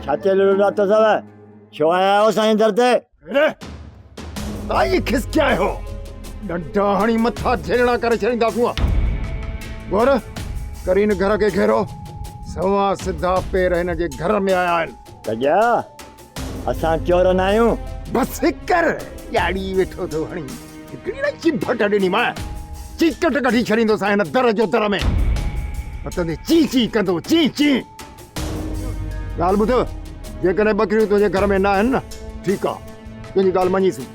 ڇا تي لڙ لاٿو اٿو؟ ڇو آيا آهيو اسان جي در تي؟ اڙي توهان ائين کسڪيا آهيو، ڏنڊا هڻي مٿا جهيلڻا ڪري ڇڏينداسون. گور ڪرين گهر کي گهيرو، سنوان سڌا پير هن جي گهر ۾ آيا آهن. ڪجا اسان چور نه آهيون. بس ڪر، ڄاڙي ويٺو ٿو هڻي. هڪڙي نه چڀٽ ڏني مانء، چيڪٽ ڪڍي ڇڏيندوسانء هن در جو در ۾. پتندي چين چين ڪندو، چين چين. ڳالهه ٻڌ، جيڪڏهن ٻڪريون تنهنجي گهر ۾ ناهن نه، ٺيڪ آ، تنهنجي ڳالهه مڃيسون،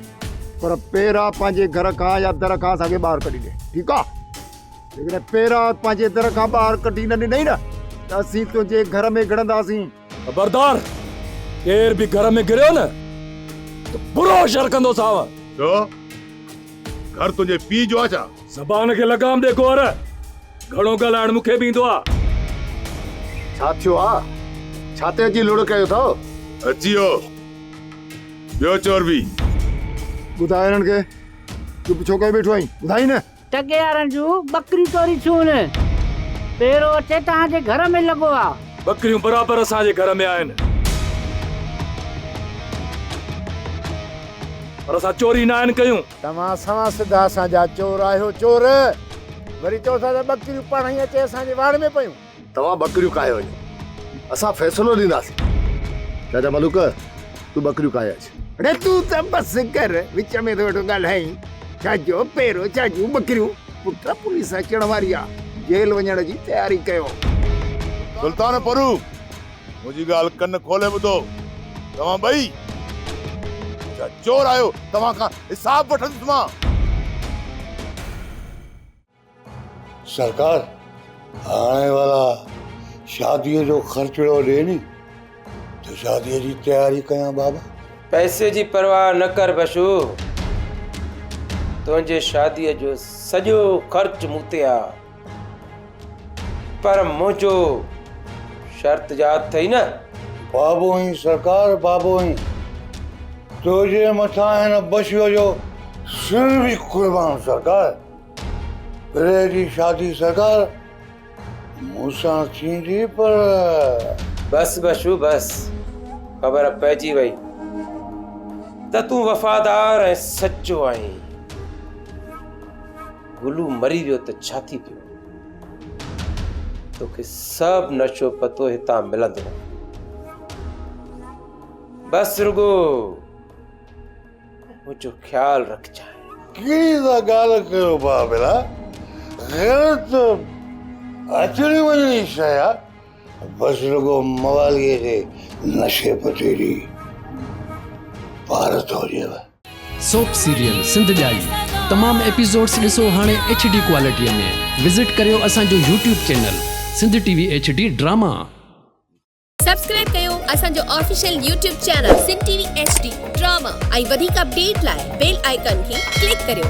پر پيرا پنهنجي گهر کان يا در کان اسان کي ٻاهر ڪڍي ڏي، ٺيڪ آ؟ جيڪڏهن پيرا پنهنجي در کان ٻاهر ڪڍي نه ڏنئي نه، ته اسين تنهنجي گهر ۾ گهڙنداسين. خبردار! ڪير به گهر ۾ گهڙيو نه ته برو حشر ڪندوسانو. ڇو؟ گهر تنهنجي پيء جو آ ڇا؟ زبان کي لگام ڏي گوهر، گهڻو ڳالهائڻ مون کي به ايندو آ. ڇا ٿيو آ؟ ڇا تي اچي لڙ ڪيو اٿو؟ اچي ويو ٻيو چور به. ٻڌاء هنن کي، چپ ڇو ڪيو ويٺو آهين؟ ٻڌائين نه. ٽڳي وارن جون ٻڪريون چوري ٿيون هن. پيرو اچي توهان جي گهر ۾ لڳو آ. ٻڪريون برابر اسان جي گهر ۾ آهن. پر اسان چوري ناهن ڪيون. توهان سنوان سڌا اسان جا چور آهيو چور. وري چئو ٿا ته ٻڪريون پاڻهئي اچي اسان جي واڙ ۾ پيون. توهان ٻڪريون ڪاهي وڃو. اسان فيصلو ڏينداسين. چاچا ملوڪ تون ٻڪريون ڪاهي اچ. اڙي تون ته بس ڪر، وچ ۾ ٿو ويٺو ڳالهائين. ڇا جو پيرو ڇا جون ٻڪريون. پٽ پوليس اچڻ واري آ، جيل وڃڻ جي تياري ڪيو. سلطان پرو، منهنجي ڳالهه ڪن کولي ٻڌو. توهان ٻئي منهنجا چور آهيو، توهان کان حساب وٺندس مان. سرڪار هاڻي ڀلا شاديء جو خرچڙو ڏي ني ته شاديء جي تياري ڪيان بابا. پئسي جي پرواهه نه ڪر بشو، تنهنجي شاديء جو سڄو خرچ مون تي آ، پر منهنجو شرط ياد اٿئي نه؟ بابو هين سرڪار بابو هين، تنهنجي مٿان هن بشوء جو سر به قربان سرڪار. پريء جي شادي سرڪار مون سان ٿيندي پر. بس بشو بس، خبر پئجي وئي ته تون وفادار ۽ سچو آهين. گلو مري ويو ته ڇا ٿي پيو؟ توکي سڀ نشو پتو هتان ملندو. بس رڳو. منهنجو خيال رکجانء. ڪهڙي ٿا ڳالهه ڪيو بابلا، غيرت ته اچڻي وڃڻي شيء آ، بس رڳو مواليء جي نشي پتي جي پارت هجيو. سوپ سيريل سنڌ ڄائي تمام ايپيسوڊس ڏسو هاڻي ايڇ ڊي ڪوالٽي ۾ وزٽ ڪريو اسان جو YouTube channel Sindh T V H D drama. Subscribe ڪيو اسان جو official YouTube channel Sindh T V H D drama ۽ وڌيڪ اپڊيٽ لاء بيل آئيڪان کي ڪلڪ ڪريو.